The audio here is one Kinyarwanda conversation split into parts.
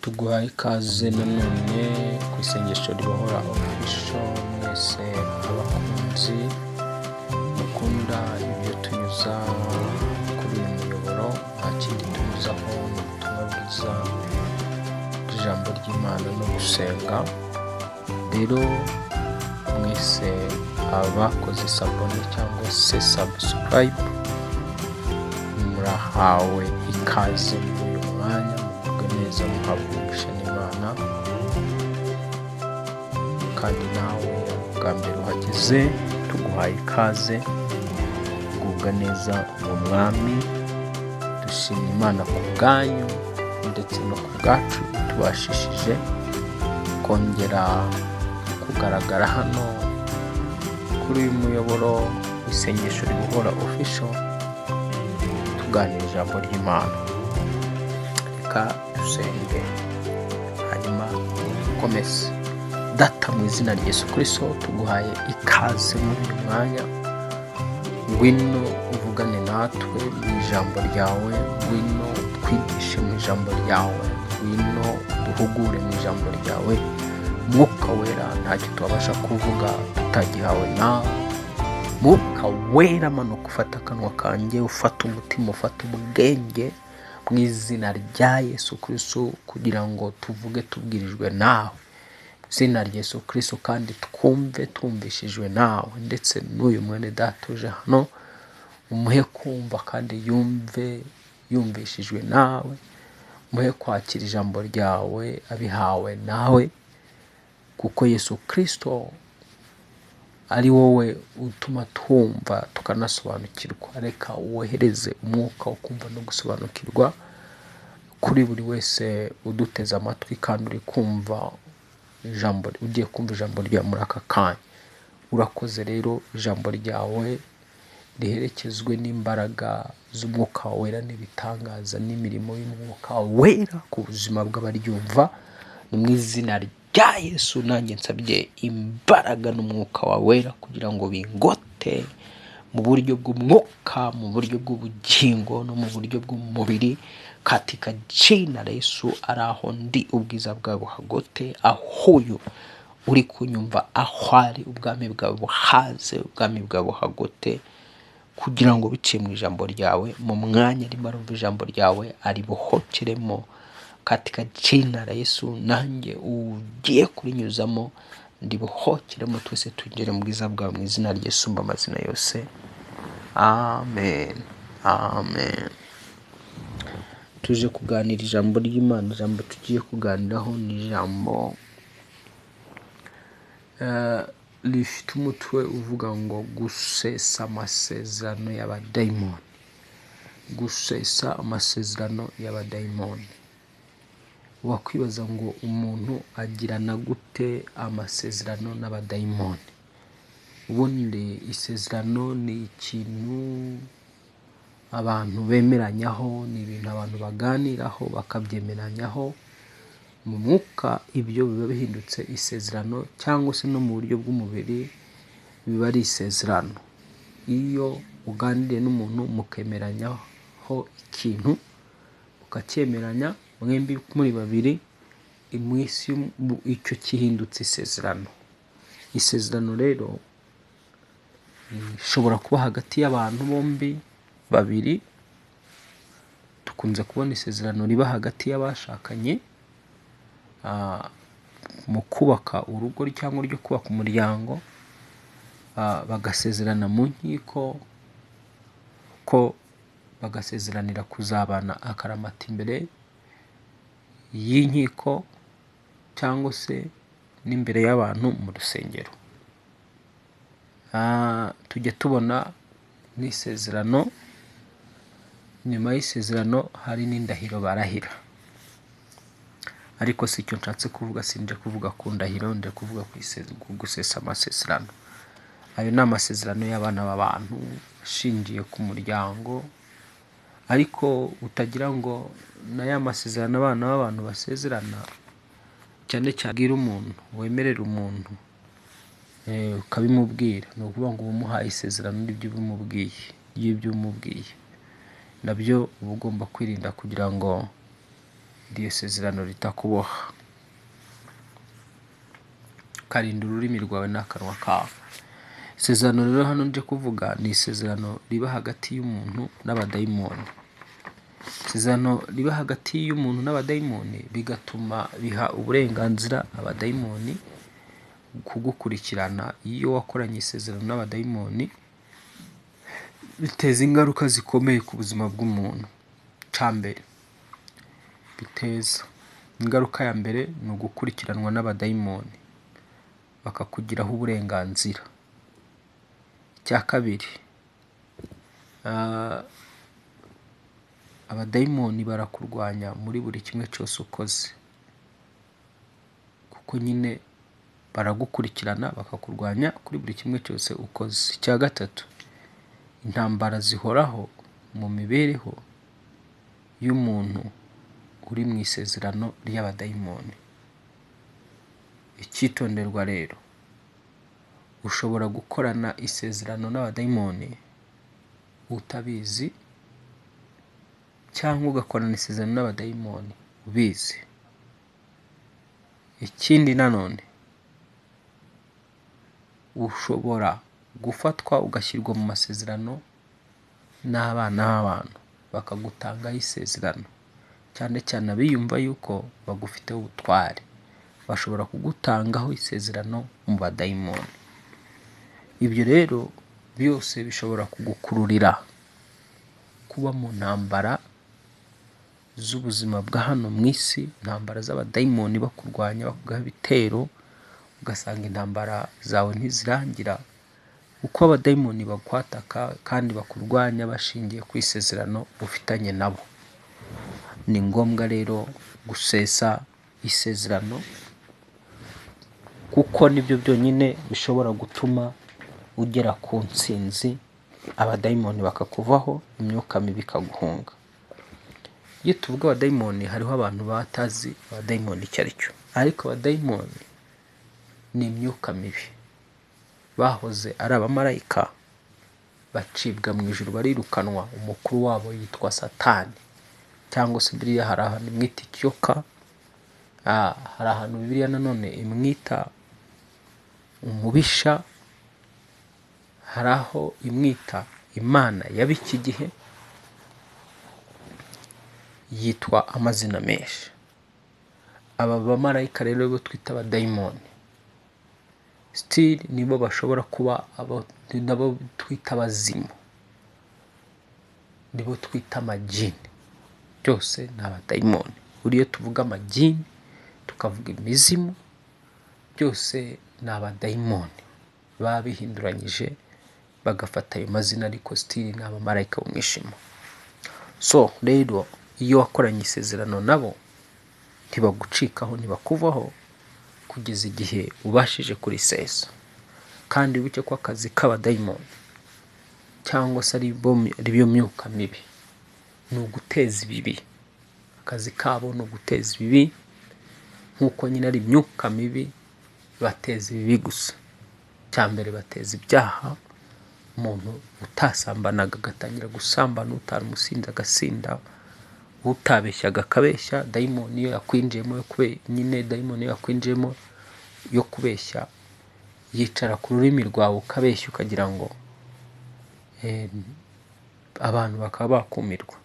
Tuguhaye ikaze nanone ku isengesho ribohora official. Mwese abakunzi mukunda ibyo tunyuza kuri uyu muyoboro, nta kindi tunyuzaho, ni ubutumwa bwiza bw'ijambo ry'Imana no gusenga. Rero mwese abakoze s'abonner cyangwa se subscribe, murahawe ikaze muri uyu mwanya. Mugubwe neza, muhabwe umugisha n'Imana. Kandi nawe bwa mbere uhageze, tuguhaye ikaze, gubwa neza mu Mwami. Dushimye Imana ku bwanyu ndetse no ku bwacu, tubashishije kongera kugaragara hano kuri uyu muyoboro w'isengesho ribohora official, tuganira ijambo ry'Imana. Reka dusenge, hanyuma dukomeze. Data, mu izina rya Yesu Kristo, tuguhaye ikaze muri uyu mwanya. Ngwino uvugane natwe mu ijambo ryawe, ngwino twigishe mu ijambo ryawe, ngwino duhugure mu ijambo ryawe. Mwuka Wera, ntacyo twabasha kuvuga tutagihawe nawe. Mwuka Wera, manuka ufata akanwa kanjye, ufata umutima, ufata ubwenge, mu izina rya Yesu Kristo, kugira ngo tuvuge tubwirijwe nawe, mu izina rya Yesu Kristo, kandi twumve twumvishijwe nawe. Ndetse n'uyu mwene data uje hano, umuhe kumva kandi yumve yumvishijwe nawe, umuhe kwakira ijambo ryawe abihawe nawe, kuko Yesu Kristo ari wowe utuma twumva tukanasobanukirwa. Reka wohereze umwuka wo kumva no gusobanukirwa kuri buri wese uduteze amatwi kandi uri kumva ijambo, ugiye kumva ijambo ryawe muri aka kanya. Urakoze rero, ijambo ryawe riherekezwe n'imbaraga z'Umwuka Wera n'ibitangaza n'imirimo y'Umwuka Wera ku buzima bw'abaryumva. Ni mu izina rya Yesu nanjye nsabye imbaraga n'Umwuka wawe Wera kugira ngo bingote mu buryo bw'umwuka, mu buryo bw'ubugingo no mu buryo bw'umubiri. Katika jina la Yesu, ari aho ndi, ubwiza bwawe buhagote, aho uyu uri kunyumva aho ari, ubwami bwawe buhaze, ubwami bwawe buhagote, kugira ngo biciye mu ijambo ryawe, mu mwanya arimo arumva ijambo ryawe, aribohokeremo. Katika jina la Yesu, nanjye ugiye kurinyuzamo ndibohokeremo, twese twinjire mu bwiza bwawe, mu izina rya Yesu amazina yose, amen, amen. Tuje kuganira ijambo ry'Imana. Ijambo tugiye kuganiraho ni ijambo rifite umutwe uvuga ngo "Gusesa amasezerano y'abadayimoni". Gusesa amasezerano y'abadayimoni. Wakwibaza ngo umuntu agirana gute amasezerano n'abadayimoni? Ubundi isezerano ni ikintu abantu bemeranyaho, ni ibintu abantu baganiraho bakabyemeranyaho mu mwuka. Ibyo biba bihindutse isezerano, cyangwa se no mu buryo bw'umubiri biba ari isezerano. Iyo uganiriye n'umuntu mukemeranyaho ikintu, mukacyemeranya mwembi muri babiri, mu isi icyo gihindutse isezerano. Isezerano rero rishobora kuba hagati y'abantu bombi babiri. Dukunze kubona isezerano riba hagati y'abashakanye mu kubaka urugo cyangwa ryo kubaka umuryango, bagasezerana mu nkiko ko bagasezeranira kuzabana akaramata imbere y'inkiko cyangwa se n'imbere y'abantu mu rusengero. Tujya tubona n'isezerano, nyuma y'isezerano hari n'indahiro barahira. Ariko si icyo nshatse kuvuga, sinje kuvuga ku ndahiro, nje kuvuga ku gusesa amasezerano. Ayo ni amasezerano y'abana b'abantu ashingiye ku muryango, ariko utagira ngo na ya masezerano abana b'abantu basezerana, cyane cyane ubwira umuntu, wemerera umuntu, ukabimubwira, ni ukuvuga ngo uba umuhaye isezerano ry'ibyo ubimubwiye, ry'ibyo umubwiye. Nabyo uba ugomba kwirinda kugira ngo Iryo sezerano ritakuboha, ukarinda ururimi rwawe n'akanwa kawe. Isezerano rero hano nje kuvuga ni isezerano riba hagati y'umuntu n'abadayimoni. Isezerano riba hagati y'umuntu n'abadayimoni bigatuma biha uburenganzira abadayimoni kugukurikirana. Iyo wakoranye isezerano n'abadayimoni biteza ingaruka zikomeye ku buzima bw'umuntu. Icya mbere biteza ingaruka ya mbere ni ugukurikiranwa n'abadayimoni bakakugiraho uburenganzira. Icya kabiri, abadayimoni barakurwanya muri buri kimwe cyose ukoze, kuko nyine baragukurikirana bakakurwanya kuri buri kimwe cyose ukoze. Icya gatatu, intambara zihoraho mu mibereho y'umuntu uri mu isezerano ry'abadayimoni. Icyitonderwa rero, ushobora gukorana isezerano n'abadayimoni utabizi, cyangwa ugakorana isezerano n'abadayimoni ubizi. Ikindi nanone, ushobora gufatwa ugashyirwa mu masezerano n'abana b'abantu bakagutangaho isezerano, cyane cyane abiyumva yuko bagufiteho ubutware, bashobora kugutangaho isezerano mu badayimoni. Ibyo rero byose bishobora kugukururira kuba mu ntambara z'ubuzima bwa hano mu isi, intambara z'abadayimoni bakurwanya bakugaho ibitero, ugasanga intambara zawe ntizirangira, uko abadayimoni bakwataka kandi bakurwanya bashingiye ku isezerano ufitanye nabo. Ni ngombwa rero gusesa isezerano, kuko nibyo byonyine bishobora gutuma ugera ku ntsinzi, abadayimoni bakakuvaho, imyuka mibi ikaguhunga. Iyo tuvuga abadayimoni hariho abantu batazi abadayimoni icyo ari cyo, ariko abadayimoni ni imyuka mibi. Bahoze ari abamarayika, bacibwa mu ijuru barirukanwa, umukuru wabo yitwa Satani, cyangwa se Bibiliya hari ahantu imwita ikiyoka, hari ahantu Bibiliya nanone imwita umubisha, hari aho imwita Imana y'ab'iki gihe, yitwa amazina menshi. Aba bamarayika rero bo twita abadayimoni, sitiri nibo bashobora kuba nabo twita abazimu, nibo twita amagini, byose ni abadayimoni. Buriya tuvuga amagini tukavuga imizimu, byose ni abadayimoni baba bihinduranyije bagafata ayo mazina, ariko sitiri ni abamarayika b'umwijima. So rero iyo wakoranye isezerano nabo ntibagucikaho, ntibakuvaho kugeza igihe ubashije kurisesa. Kandi wibuke ko akazi k'abadayimoni cyangwa se ari yo myuka mibi ni uguteza ibibi. Akazi kabo ni uguteza ibibi, nk'uko nyine ari imyuka mibi bateza ibibi gusa. Icya mbere bateza ibyaha, umuntu utasambanaga agatangira gusambana, utaramusinze agasinda, utabeshyaga akabeshya. Dayimoni iyo yakwinjiyemo nyine, dayimoni iyo yakwinjiyemo yo kubeshya, yicara ku rurimi rwawe ukabeshya, ukagira ngo abantu bakaba bakumirwa,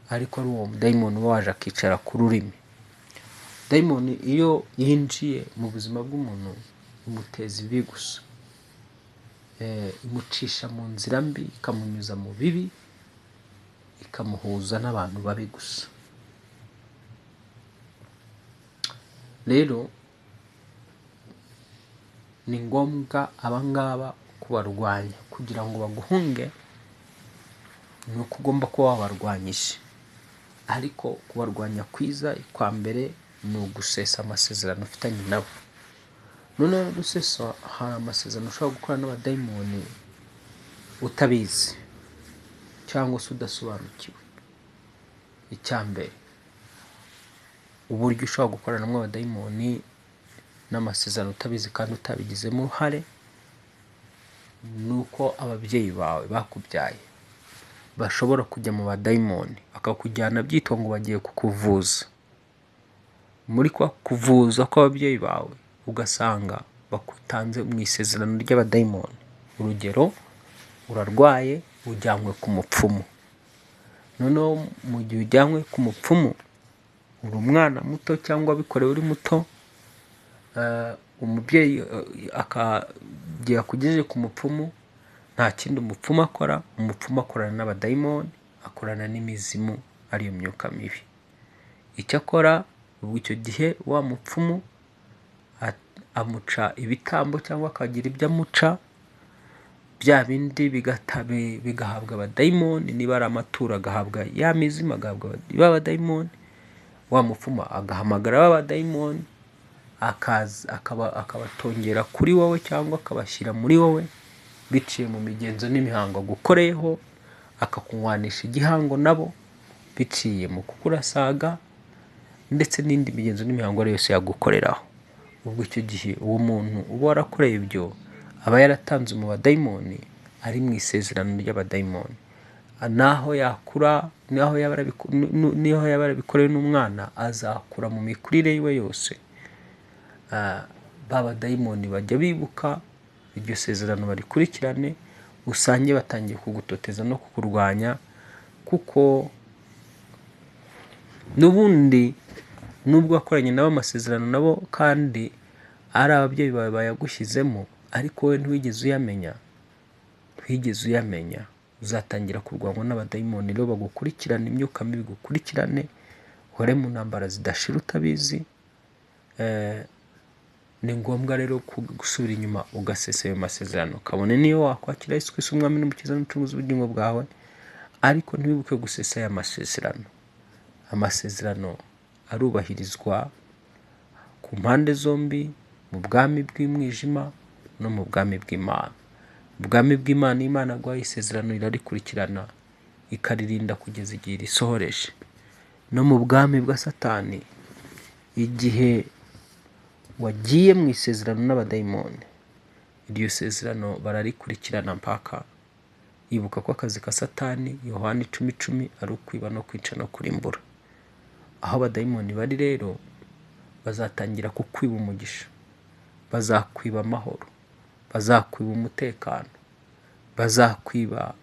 ariko ari uwo dayimoni uba waje akicara ku rurimi. Dayimoni iyo yinjiye mu buzima bw'umuntu imuteza ibibi gusa, imucisha mu nzira mbi, ikamunyuza mu bibi, ikamuhuza n'abantu babi gusa. Rero ni ngombwa abangaba kubarwanya kugira ngo baguhunge, ni uko ugomba kuba wabarwanyije. Ariko kubarwanya kwiza kwa mbere ni ugusesa amasezerano ufitanye nabo. Noneho gusesa, hari amasezerano ushobora gukora n'abadayimoni utabizi cyangwa se udasobanukiwe. Icya mbere, uburyo ushobora gukorana n'abadayimoni n'amasezerano utabizi kandi utabigizemo uruhare, ni uko ababyeyi bawe bakubyaye Bashobora kujya mu badayimoni, bakakujyana byitwa ngo bagiye kukuvuza. Muri kwa kuvuza kw'ababyeyi bawe, ugasanga bakutanze mu isezerano ry'abadayimoni. Urugero, urarwaye, ujyanywe ku mupfumu. Noneho mu gihe ujyanywe ku mupfumu, uri umwana muto cyangwa wabikorewe uri muto, umubyeyi igihe akugejeje ku mupfumu, nta kindi umupfumu akora, umupfumu akorana n'abadayimoni, akorana n'imizimu, ariyo myuka mibi. Icyo akora ubwo icyo gihe, wa mupfumu amuca ibitambo cyangwa akagira ibyo amuca, bya bindi bigahabwa abadayimoni. Niba ari amaturo, agahabwa ya mizimu, agahabwa ba badayimoni. Wa mupfumu agahamagara ba badayimoni, akaza akabatongera kuri wowe cyangwa akabashyira muri wowe biciye mu migenzo n'imihango agukoreyeho, akakunywanisha igihango nabo biciye mu kukurasaga ndetse n'indi migenzo n'imihango ari yose yagukoreraho. Ubwo icyo gihe uwo muntu uba warakoreye ibyo aba yaratanze mu badayimoni, ari mu isezerano ry'abadayimoni. Naho yakura, naho yaba yarabikoreye n'umwana, azakura mu mikurire yiwe yose, ba badayimoni bajya bibuka iryo sezerano, barikurikirane, usange batangiye kugutoteza no kukurwanya, kuko n'ubundi nubwo wakoranye nabo amasezerano nabo kandi ari ababyeyi bawe bayagushyizemo, ariko wowe ntiwigeze uyamenya, ntiwigeze uyamenya. Uzatangira kurwanywa n'abadayimoni rero bagukurikirane, imyuka mibi igukurikirane, uhore mu ntambara zidashira utabizi. Ni ngombwa rero gusubira inyuma ugasesa ayo masezerano, kabone niyo wakwakira Yesu Kristo umwami n'umukiza n'umucunguzi w'ubugingo bwawe, ariko ntiwibuke gusesa aya masezerano. Amasezerano arubahirizwa ku mpande zombi, mu bwami bw'umwijima no mu bwami bw'Imana. Ubwami bw'Imana, Imana yaguhaye isezerano, irarikurikirana, ikaririnda kugeza igihe risohoreje. No mu bwami bwa Satani, igihe wagiye mu isezerano n'abadayimoni, iryo sezerano bararikurikirana mpaka. Ibuka ko akazi ka Satani, Yohani 10:10, ari ukwiba no kwica no kurimbura. Aho abadayimoni bari rero, bazatangira kukwiba umugisha, bazakwiba amahoro, bazakwiba umutekano, bazakwiba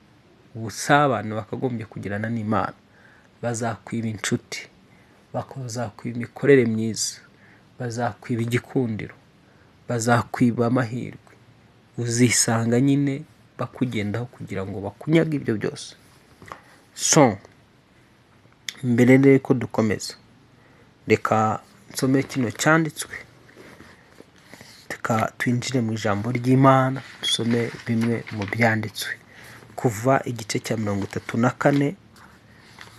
ubusabane bakagombye kugirana n'Imana, bazakwiba inshuti, bazakwiba imikorere myiza, bazakwiba igikundiro, bazakwiba amahirwe. Uzisanga nyine bakugendaho kugira ngo bakunyage ibyo byose. So mbere rero ko dukomeza, reka nsome kino cyanditswe, reka twinjire mu ijambo ry'Imana, dusome bimwe mu byanditswe. Kuva igice cya 34,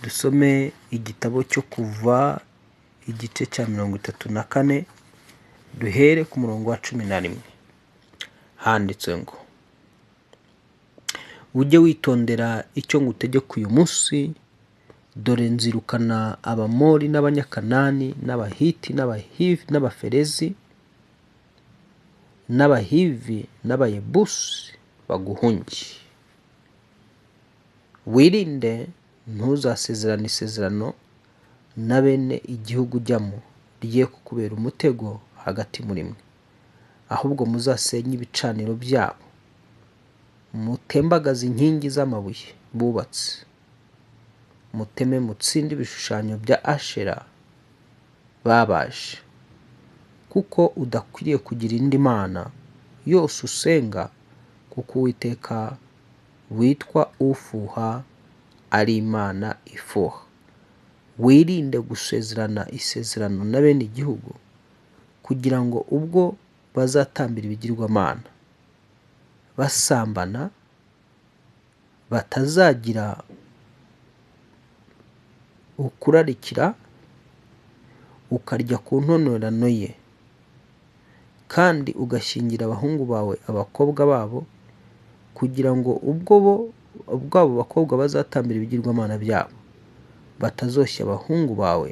dusome igitabo cyo Kuva igice cya 34, duhere ku murongo wa 11. Handitswe ngo: "Ujye witondera icyo ngutegeka uyu munsi. Dore nzirukana Abamori n'Abanyakanani n'Abahiti n'Abahivi n'Abaferezi n'Abahivi n'Abayebusi baguhunge. Wirinde, ntuzasezerane isezerano na bene igihugu ujyamo, rye kukubera umutego hagati muri mwe. Ahubwo muzasenye ibicaniro byabo, mutembagaze inkingi z'amabuye bubatse, muteme mutsinde ibishushanyo bya Ashera babaje, kuko udakwiriye kugira indi mana yose usenga, kuko Uwiteka witwa ufuha ari Imana ifuha. Wirinde gusezerana isezerano na bene igihugu, kugira ngo ubwo bazatambira ibigirwamana basambana, batazagira ukurarikira ukarya ku ntonorano ye, kandi ugashyingira abahungu bawe abakobwa babo, kugira ngo ubwo abo bakobwa bazatambira ibigirwamana byabo, batazoshya abahungu bawe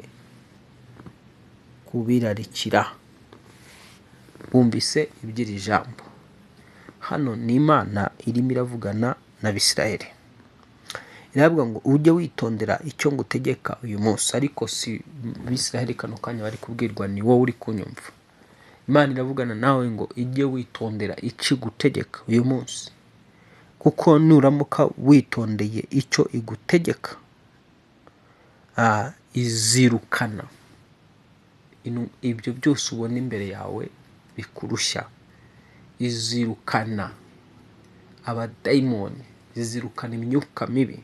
kubirarikira." Bumvise iby'iri jambo. Hano ni Imana irimo iravugana n'Abisirayeli. Iravuga ngo ujye witondera icyo ngutegeka uyu munsi. Ariko si Abisiraheli kano kanya bari kubwirwa, ni wowe uri kunyumva. Imana iravugana nawe ngo ujye witondera icyo igutegeka uyu munsi, kuko nuramuka witondeye icyo igutegeka, izirukana ibyo byose ubona imbere yawe bikurushya, izirukana abadayimoni, izirukana imyuka mibi,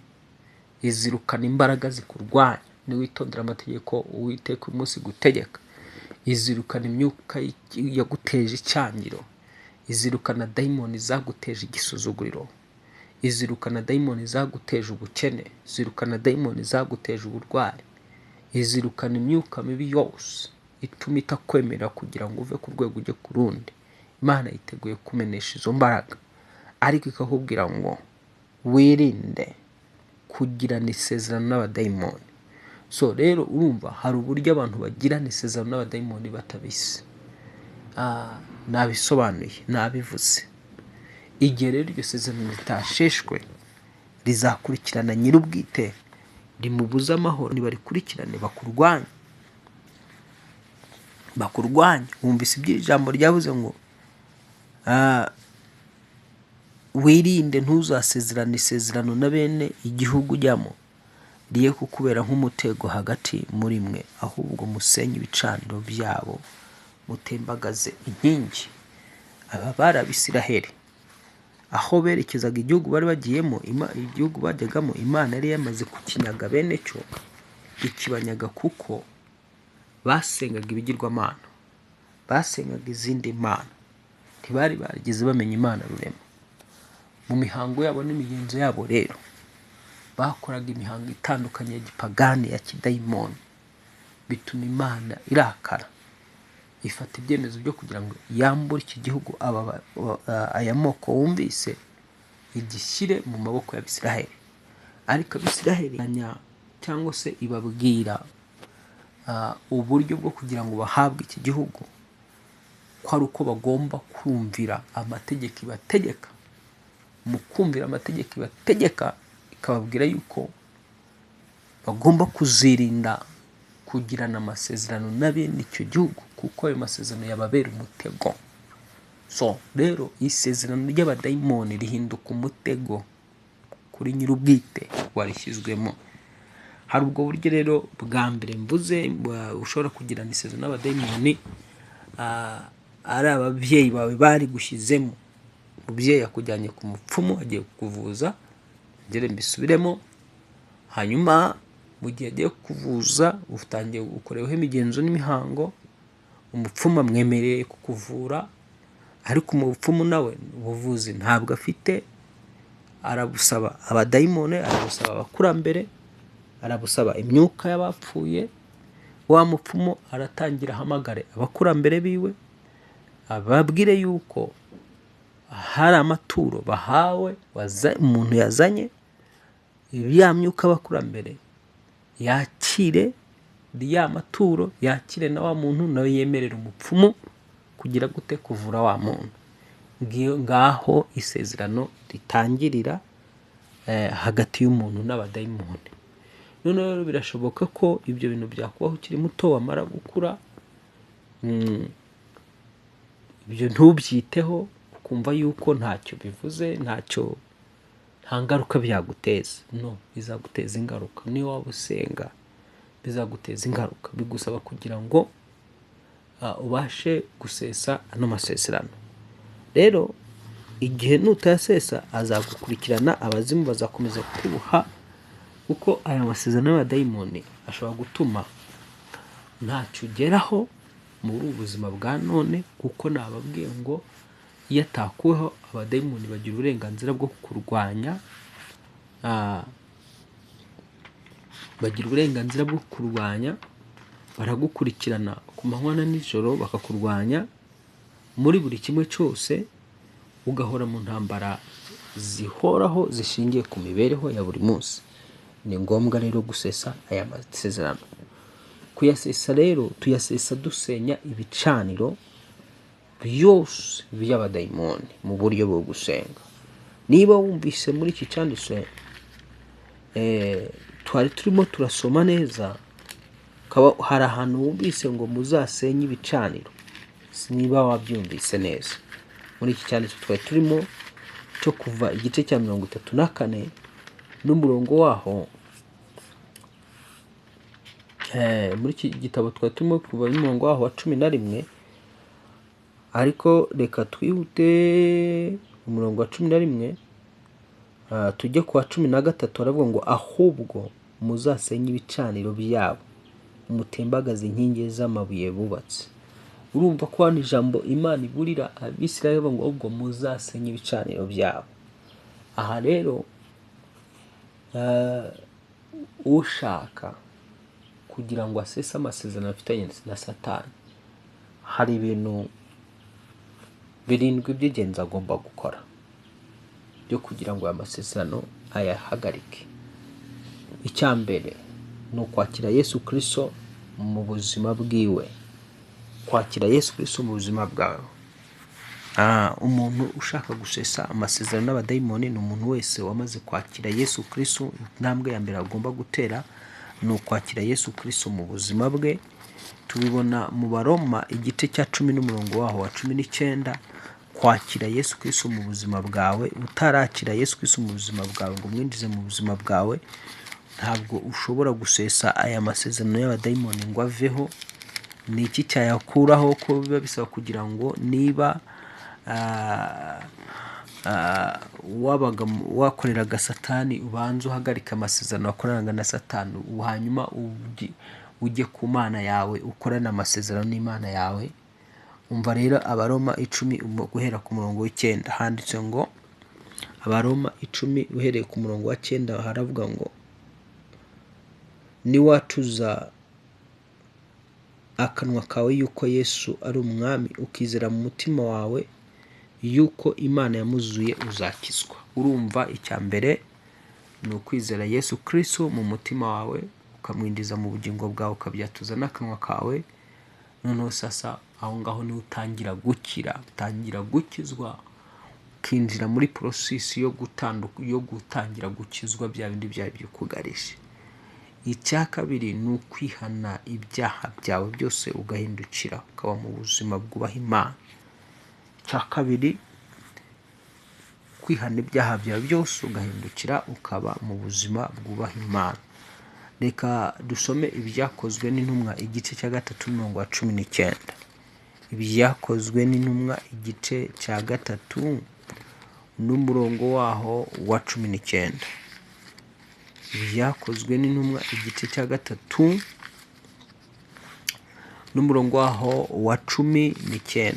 izirukana imbaraga zikurwanya. Niwitondera amategeko Uwiteka uyu munsi gutegeka, izirukana imyuka yaguteje icyangiro, izirukana dayimoni zaguteje igisuzuguriro, izirukana dayimoni zaguteje ubukene, izirukana dayimoni zaguteje uburwayi, izirukana imyuka mibi yose ituma itakwemerera kugira ngo uve ku rwego ujye ku rundi. Imana yiteguye kumenesha izo mbaraga, ariko ikakubwira ngo wirinde kugirana isezerano n'abadayimoni. So rero urumva hari uburyo abantu bagirana isezerano n'abadayimoni batabizi. Nabisobanuye, nabivuze. Igihe rero iryo sezerano ritasheshwe, rizakurikirana nyir'ubwite, rimubuze amahoro. Nibarikurikirane bakurwanye, bakurwanye. Wumvise ibyo ijambo ryavuze ngo wirinde ntuzasezerane isezerano na bene igihugu ujyamo, riye kukubera nk'umutego hagati muri mwe, ahubwo musenye ibicaniro byabo, mutembagaze inkingi. Aba bari Abisiraheli, aho berekezaga igihugu bari bagiyemo, igihugu bajyagamo, Imana yari yamaze kukinyaga bene cyo, ikibanyaga kuko basengaga ibigirwamana, basengaga izindi mana, ntibari barigeze bamenya Imana rurema. Mu mihango yabo n'imigenzo yabo rero bakoraga imihango itandukanye ya gipagani, ya kidayimoni, bituma Imana irakara, ifata ibyemezo byo kugira ngo yambure iki gihugu aya moko wumvise, igishyire mu maboko y'Abisiraheli. Ariko Abisiraheli cyangwa se ibabwira uburyo bwo kugira ngo bahabwe iki gihugu, ko ari uko bagomba kumvira amategeko ibategeka. Mu kumvira amategeko ibategeka, ikababwira yuko bagomba kuzirinda kugirana amasezerano na bene icyo gihugu, kuko ayo masezerano yababera umutego. So rero isezerano ry'abadayimoni rihinduka umutego kuri nyir'ubwite warishyizwemo. Hari ubwo buryo rero bwa mbere mvuze ushobora kugirana isezerano n'abadayimoni, ari ababyeyi bawe bari gushyizemo. Umubyeyi akujyanye ku mupfumu agiye kukuvuza, ngere mbisubiremo. Hanyuma mu gihe agiye kukuvuza utangiye gukoreweho imigenzo n'imihango, umupfumu amwemereye kukuvura, ariko umupfumu nawe ubuvuzi ntabwo afite, arabusaba abadayimoni, arabusaba abakurambere, arabusaba imyuka y'abapfuye. Wa mupfumu aratangira ahamagare abakurambere biwe, ababwire yuko hari amaturo bahawe umuntu yazanye, ya myuka y'abakurambere yakire ya maturo, yakire na wa muntu, nawe yemerera umupfumu kugira gute? Kuvura wa muntu. Ngaho isezerano ritangirira hagati y'umuntu n'abadayimoni. Noneho rero birashoboka ko ibyo bintu byakubaho ukiri muto, wamara gukura ibyo ntubyiteho, ukumva yuko ntacyo bivuze, ntacyo, nta ngaruka byaguteza. No, bizaguteza ingaruka. Niyo waba usenga bizaguteza ingaruka. Bigusaba kugira ngo ubashe gusesa ano masezerano. Rero igihe nutayasesa azagukurikirana, abazimu bazakomeza kukuboha, kuko aya masezerano y'abadayimoni ashobora gutuma ntacyo ugeraho muri ubu buzima bwa none, kuko nababwiye ngo iyo atakuweho abadayimoni bagira uburenganzira bwo kurwanya, bagira uburenganzira bwo kurwanya, baragukurikirana ku manywa na nijoro, bakakurwanya muri buri kimwe cyose, ugahora mu ntambara zihoraho zishingiye ku mibereho ya buri munsi. Ni ngombwa rero gusesa aya masezerano. Kuyasesa rero tuyasesa dusenya ibicaniro byose by'abadayimoni mu buryo bwo gusenga. Niba wumvise muri iki cyanditse Twari turimo turasoma neza, hari ahantu wumvise ngo muzasenye ibicaniro, niba wabyumvise neza muri iki cyanditswe twari turimo cyo Kuva igice cya 34 n'umurongo waho. Muri iki gitabo twari turimo kuva n'umurongo waho wa 11, ariko reka twihute umurongo wa 11 tujye ku wa 13. Aravuga ngo ahubwo muzasenye ibicaniro byabo, mutembagaze inkingi z'amabuye bubatse. Urumva ko hano ijambo Imana iburira Abisirayeli ngo ahubwo muzasenye ibicaniro byabo. Aha rero ushaka kugira ngo asese amasezerano afitanye na Satani, hari ibintu 7 by'ingenzi agomba gukora byo kugira ngo aya masezerano ayahagarike. Icya mbere ni ukwakira Yesu Kristo mu buzima bwiwe. Kwakira Yesu Kristo mu buzima bwawe. Umuntu ushaka gusesa amasezerano n'abadayimoni ni umuntu wese wamaze kwakira Yesu Kristo. Intambwe ya mbere agomba gutera ni ukwakira Yesu Kristo mu buzima bwe. Tubibona mu Baroma igice cya 10 n'umurongo waho wa 19. Kwakira Yesu Kristo mu buzima bwawe. Utarakira Yesu Kristo mu buzima bwawe ngo umwinjize mu buzima bwawe, ntabwo ushobora gusesa aya masezerano y'abadayimoni ngo aveho. Ni iki cyayakuraho? Ko biba bisaba kugira ngo niba wabaga wakoreraga Satani, ubanze uhagarike amasezerano wakoranaga na Satani, hanyuma ujye ku Mana yawe, ukorane amasezerano n'Imana yawe. Umva rero Abaroma 10 guhera ku murongo wa 9, handitse ngo Abaroma 10 uhereye ku murongo wa 9, haravuga ngo niwatuza akanwa kawe yuko Yesu ari umwami, ukizera mu mutima wawe yuko Imana yamuzuye, uzakizwa. Urumva icya mbere ni ukwizera Yesu Kristo mu mutima wawe, ukamwinjiza mu bugingo bwawe, ukabyatuza n'akanwa kawe. Noneho sasa aho ngaho niho utangira gukira, utangira gukizwa, ukinjira muri process yo gutangira gukizwa bya bindi byari byikugarije. Icya kabiri ni ukwihana ibyaha byawe byose, ugahindukira ukaba mu buzima bwubaha Imana. Icya kabiri, kwihana ibyaha byawe byose, ugahindukira ukaba mu buzima bwubaha Imana. Reka dusome Ibyakozwe n'Intumwa igice cya 3 umurongo wa 19. Ibyakozwe n'Intumwa igice cya 3 n'umurongo waho wa 19. Ibyakozwe n'Intumwa igice cya 3 n'umurongo waho wa 19.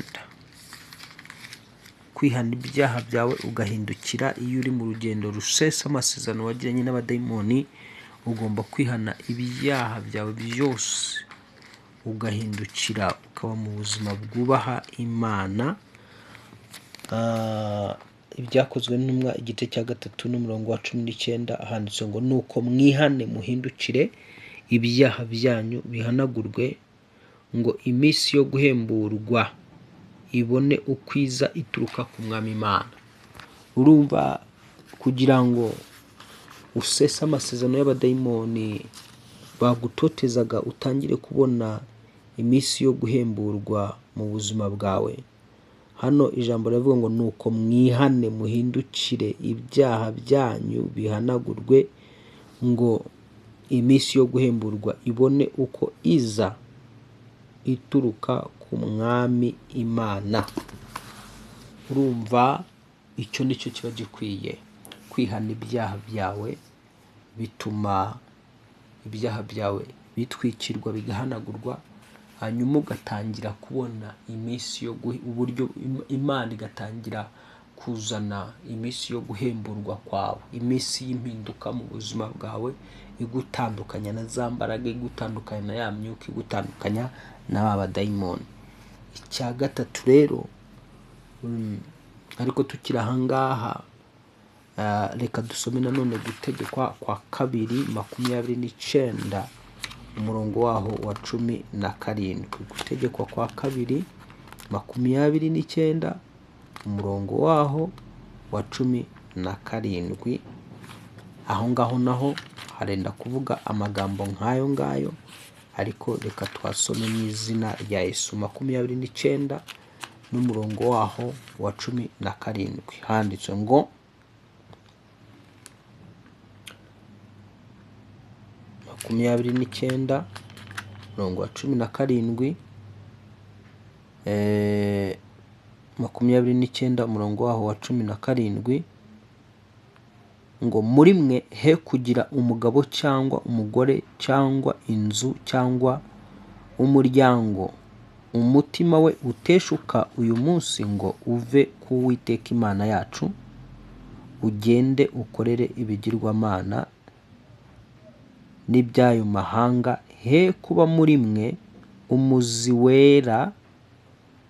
Kwihana ibyaha byawe ugahindukira. Iyo uri mu rugendo rusesa amasezerano wagiranye n'abadayimoni, ugomba kwihana ibyaha byawe byose, ugahindukira ukaba mu buzima bwubaha Imana. Ibyakozwe n'Intumwa igice cya 3 n'umurongo wa 19, handitse ngo nuko mwihane muhindukire, ibyaha byanyu bihanagurwe, ngo iminsi yo guhemburwa ibone ukwiza ituruka ku Mwami Imana. Urumva kugira ngo usese amasezerano y'abadayimoni bagutotezaga, utangire kubona iminsi yo guhemburwa mu buzima bwawe. Hano ijambo riravuga ngo nuko mwihane muhindukire, ibyaha byanyu bihanagurwe, ngo iminsi yo guhemburwa ibone uko iza ituruka ku Mwami Imana. Urumva icyo nicyo kiba gikwiye. Kwihana ibyaha byawe bituma ibyaha byawe bitwikirwa, bigahanagurwa, hanyuma ugatangira kubona iminsi yo uburyo Imana igatangira kuzana iminsi yo guhemburwa kwawe, iminsi y'impinduka mu buzima bwawe, igutandukanya na za mbaraga, igutandukanya na ya myuka, igutandukanya na ba badayimoni. Icya gatatu rero, ariko tukiri aha ngaha, reka dusome nanone Gutegekwa kwa Kabiri 29 umurongo waho wa 17. Gutegekwa kwa Kabiri 29 umurongo waho wa 17. Aho ngaho naho harenda kuvuga amagambo nk'ayo ngayo, ariko reka twasome mu izina rya Yesu. 29 n'umurongo waho wa 17 handitse ngo 29 umurongo wa 17, 29 umurongo waho wa 17 ngo muri mwe he kugira umugabo cyangwa umugore cyangwa inzu cyangwa umuryango umutima we uteshuka uyu munsi ngo uve ku Uwiteka Imana yacu, ugende ukorere ibigirwamana n'iby'ayo mahanga. He kuba muri mwe umuzi wera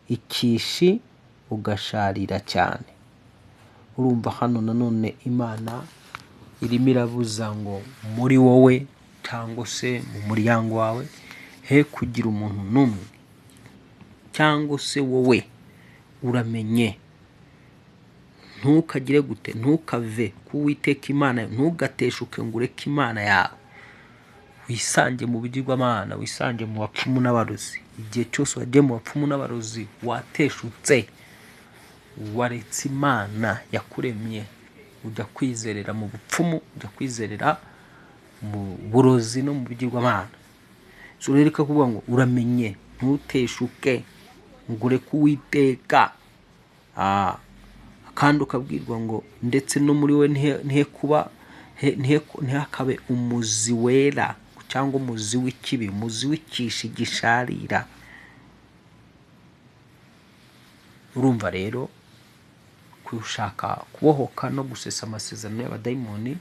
ikishi ugasharira cyane. Urumva hano nanone Imana irimo irabuza ngo muri wowe cyangwa se mu muryango wawe he kugira umuntu n'umwe, cyangwa se wowe uramenye ntukagire gute, ntukave ku Uwiteka Imana yawe, ntugateshuke ngo ureke Imana yawe, wisange mu bigirwamana, wisange mu bapfumu n'abarozi. Igihe cyose wagiye mu bapfumu n'abarozi wateshutse, waretse Imana yakuremye, ujya kwizerera mu bupfumu, ujya kwizerera mu burozi no mu bigirwamana. So rero ikakuvuga ngo uramenye ntuteshuke ngo ureke Uwiteka. Kandi ukabwirwa ngo ndetse no muri we ntihakabe umuzi wera cyangwa umuzi w'ikibi, umuzi w'ikishi gisharira. Urumva rero gushaka kubohoka no gusesa amasezerano y'abadayimoni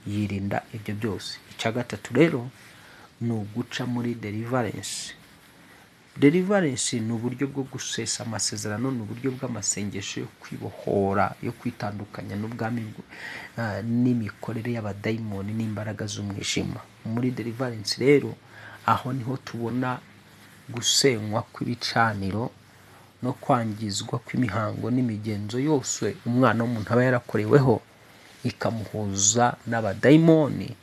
yirinda ibyo byose. Icya gatatu rero ni uguca muri deliverance. Deliverance ni uburyo bwo gusesa amasezerano, ni uburyo bw'amasengesho yo kwibohora, yo kwitandukanya n'ubwami n'imikorere y'abadayimoni n'imbaraga z'umwijima. Muri deliverance rero aho niho tubona gusenywa kw'ibicaniro no kwangizwa kw'imihango n'imigenzo yose umwana w'umuntu aba yarakoreweho ikamuhuza n'abadayimoni.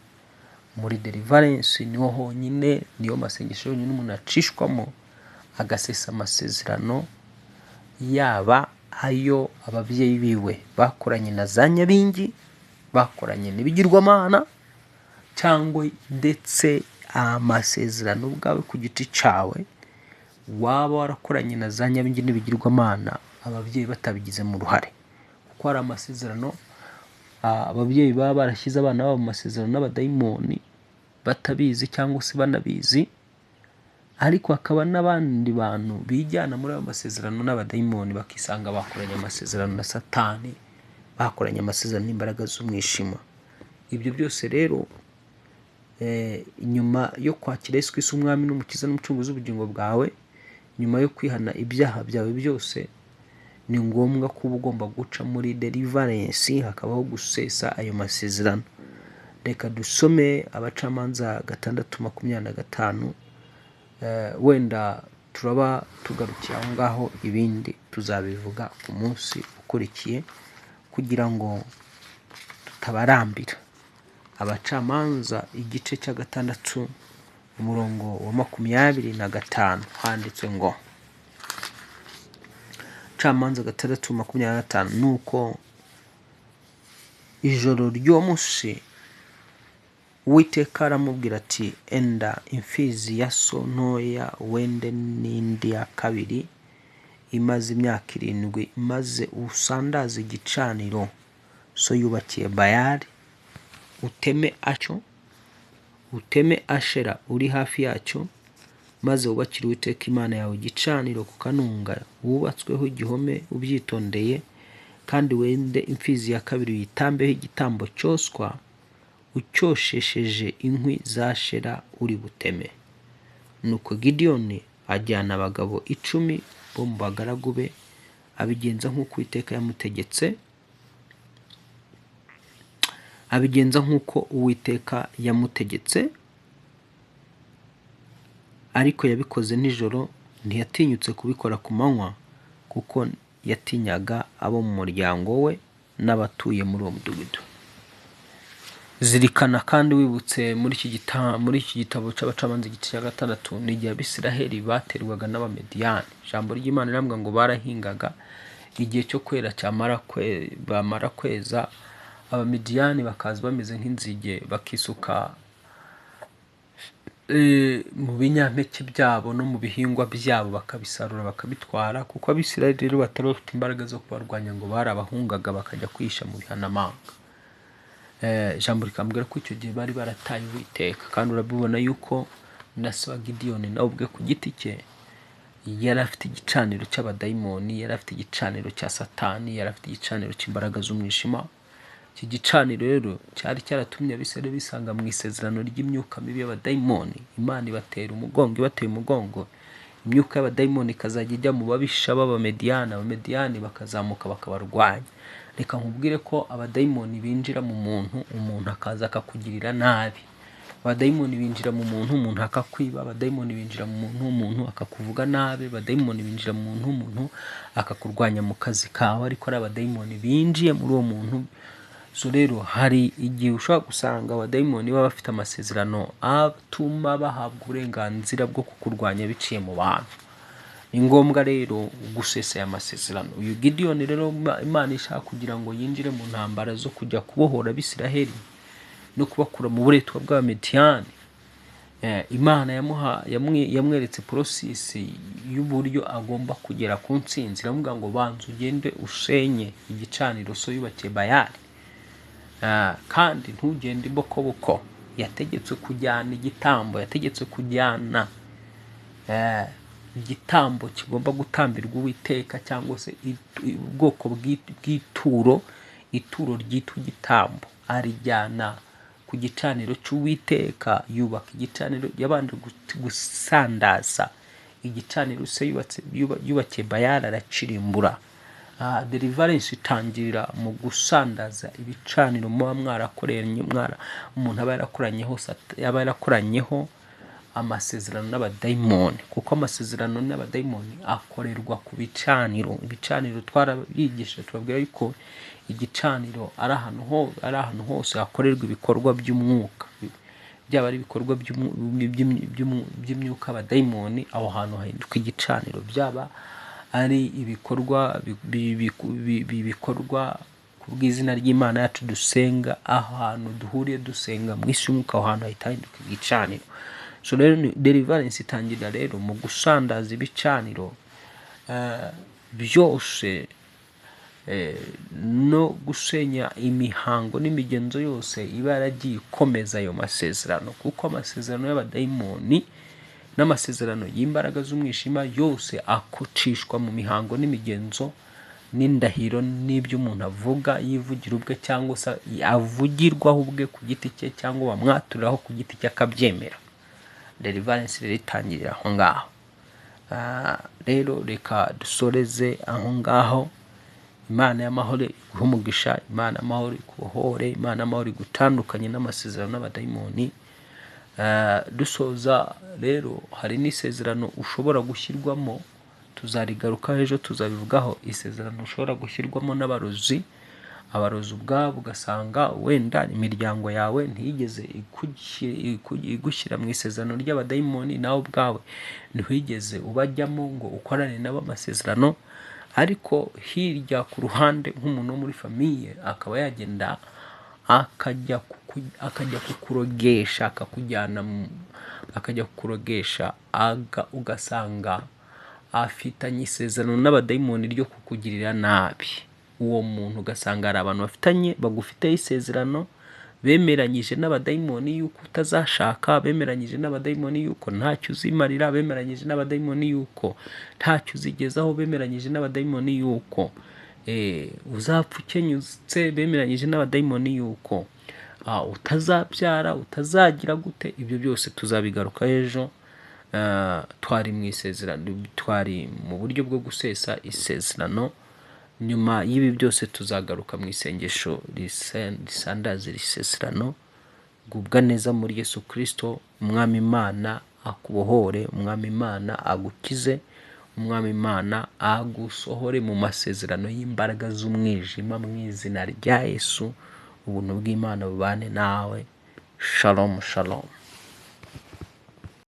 Muri deliverance niho honyine, niyo masengesho yonyine umuntu acishwamo agasesa amasezerano, yaba ayo ababyeyi biwe bakoranye na za nyabingi, bakoranye n'ibigirwamana, cyangwa ndetse amasezerano ubwawe ku giti cyawe waba warakoranye na za nyabingi n'ibigirwamana ababyeyi batabigizemo uruhare. Kuko hari amasezerano ababyeyi baba barashyize abana babo mu masezerano n'abadayimoni batabizi cyangwa se banabizi, ariko hakaba n'abandi bantu bijyana muri ayo masezerano n'abadayimoni bakisanga bakoranye amasezerano na Satani, bakoranye amasezerano n'imbaraga z'umwijima. Ibyo byose rero nyuma yo kwakira Yesu Kristo umwami n'umukiza n'umucunguzi w'ubugingo bwawe, nyuma yo kwihana ibyaha byawe byose, ni ngombwa kuba ugomba guca muri deliverance, hakabaho gusesa ayo masezerano. Reka dusome Abacamanza 6:25, wenda turaba tugarukiye aho ngaho, ibindi tuzabivuga ku munsi ukurikiye kugira ngo tutabarambira. Abacamanza igice cya 6 umurongo wa 25 handitswe ngo Abacamanza 6:25, nuko ijoro ry'uwo munsi Uwiteka aramubwira ati enda imfizi ya so ntoya wende n'indi ya kabiri imaze imyaka 7, maze usandaze igicaniro so yubakiye Bayali, uteme Ashera uri hafi yacyo, maze wubakire Uwiteka Imana yawe igicaniro ku kanunga wubatsweho igihome ubyitondeye, kandi wende imfizi ya kabiri uyitambeho igitambo cyoswa ucyoshesheje inkwi za Ashera uri buteme. Nuko Gideyoni ajyana abagabo 10 bo mu bagaragu be, abigenza nk'uko Uwiteka yamutegetse, abigenza nk'uko Uwiteka yamutegetse, ariko yabikoze nijoro, ntiyatinyutse kubikora ku manywa, kuko yatinyaga abo mu muryango we n'abatuye muri uwo mudugudu. Zirikana kandi wibutse muri iki gitabo cy'Abacamanza igice cya 6, ni igihe Abisiraheli baterwaga n'Abamediyani. Ijambo ry'Imana riravuga ngo barahingaga, igihe cyo kwera bamara kweza, Abamediyani bakaza bameze nk'inzige, bakisuka mu binyampeke byabo no mu bihingwa byabo, bakabisarura bakabitwara, kuko Abisiraheli rero batari bafite imbaraga zo kubarwanya, ngo barabahungaga bakajya kwihisha mu bihanamanga. Ijambo rikambwira ko icyo gihe bari barataye Uwiteka, kandi urabibona yuko na se wa Gidiyoni nawe ubwe ku giti cye yari afite igicaniro cy'abadayimoni, yari afite igicaniro cya Satani, yari afite igicaniro cy'imbaraga z'umwijima. Iki gicaniro rero cyari cyaratumye Abisirayeli bisanga mu isezerano ry'imyuka mibi y'abadayimoni. Imana ibatera umugongo, ibateye umugongo, imyuka y'abadayimoni ikazajya ijya mu babisha b'Abamediyani, Abamediyani bakazamuka bakabarwanya. Reka nkubwire ko abadayimoni binjira mu muntu, umuntu akaza akakugirira nabi. Abadayimoni binjira mu muntu, umuntu akakwiba. Abadayimoni binjira mu muntu, umuntu akakuvuga nabi. Abadayimoni binjira mu muntu, umuntu akakurwanya mu kazi kawe, ariko ari abadayimoni binjiye muri uwo muntu. So rero hari igihe ushobora gusanga abadayimoni baba bafite amasezerano atuma bahabwa uburenganzira bwo kukurwanya biciye mu bantu. Ni ngombwa rero gusesa aya masezerano. Uyu Gidiyoni rero Imana ishaka kugira ngo yinjire mu ntambara zo kujya kubohora Abisiraheli no kubakura mu buretwa bw'Abamediyani. Imana yamweretse porosesi y'uburyo agomba kugera ku ntsinzi. Iramubwira ngo banza ugende usenye igicaniro so yubakiye Bayali, kandi ntugende imbokoboko. Yategetswe kujyana igitambo, yategetswe kujyana igitambo kigomba gutambirwa Uwiteka, cyangwa se ubwoko bw'ituro, ituro ryitwa igitambo, arijyana ku gicaniro cy'Uwiteka. Yubaka igicaniro, yabanje gusandaza igicaniro se yubakiye Bayali, aracirimbura. Deliverance itangirira mu gusandaza ibicaniro muba mwarakoranye, umuntu aba yarakoranyeho aba yarakoranyeho amasezerano n'abadayimoni, kuko amasezerano n'abadayimoni akorerwa ku bicaniro. Ibicaniro twarabigisha, tubabwira yuko igicaniro ari ahantu hose hakorerwa ibikorwa by'umwuka, byaba ari ibikorwa by'imyuka abadayimoni, aho hantu hahinduka igicaniro. Byaba ari ibikorwa bikorwa ku bw'izina ry'Imana yacu dusenga, ahantu duhuriye dusenga mu isi y'umwuka, aho hantu hahita hahinduka igicaniro. So rero deliverance itangirira rero mu gusandaza ibicaniro byose, no gusenya imihango n'imigenzo yose iba yaragiye ikomeza ayo masezerano, kuko amasezerano y'abadayimoni n'amasezerano y'imbaraga z'umwijima yose akocishwa mu mihango n'imigenzo n'indahiro n'ibyo umuntu avuga yivugira ubwe, cyangwa se avugirwaho ubwe ku giti cye, cyangwa bamwaturiraho ku giti cye akabyemera. Deliverance rero itangirira aho ngaho. Rero reka dusoreze aho ngaho. Imana y'amahoro iguhe umugisha, Imana y'amahoro ikubohore, Imana y'amahoro igutandukanye n'amasezerano n'abadayimoni. Dusoza rero hari n'isezerano ushobora gushyirwamo, tuzarigarukaho ejo tuzabivugaho, isezerano ushobora gushyirwamo n'abarozi. Abarozi ubwabo ugasanga wenda imiryango yawe ntiyigeze igushyira mu isezerano ry'abadayimoni, nawe ubwawe ntiwigeze ubajyamo ngo ukorane nabo amasezerano, ariko hirya ku ruhande nk'umuntu wo muri famiye akaba yagenda akajya kukurogesha, akakujyana akajya kukurogesha, ugasanga afitanye isezerano n'abadayimoni ryo kukugirira nabi. Uwo muntu ugasanga hari abantu bagufiteho isezerano, bemeranyije n'abadayimoni yuko utazashaka, bemeranyije n'abadayimoni yuko ntacyo uzimarira, bemeranyije n'abadayimoni yuko ntacyo uzigezaho, bemeranyije n'abadayimoni yuko uzapfa ukenyutse, bemeranyije n'abadayimoni yuko utazabyara, utazagira gute. Ibyo byose tuzabigaruka ejo. Twari mu isezerano, twari mu buryo bwo gusesa isezerano. Nyuma y'ibi byose tuzagaruka mu isengesho risandaza isezerano. Gubwa neza muri Yesu Kristo. Umwami Imana akubohore, Umwami Imana agukize, Umwami Imana agusohore mu masezerano y'imbaraga z'umwijima mu izina rya Yesu. Ubuntu bw'Imana bubane nawe. Shalom, shalom.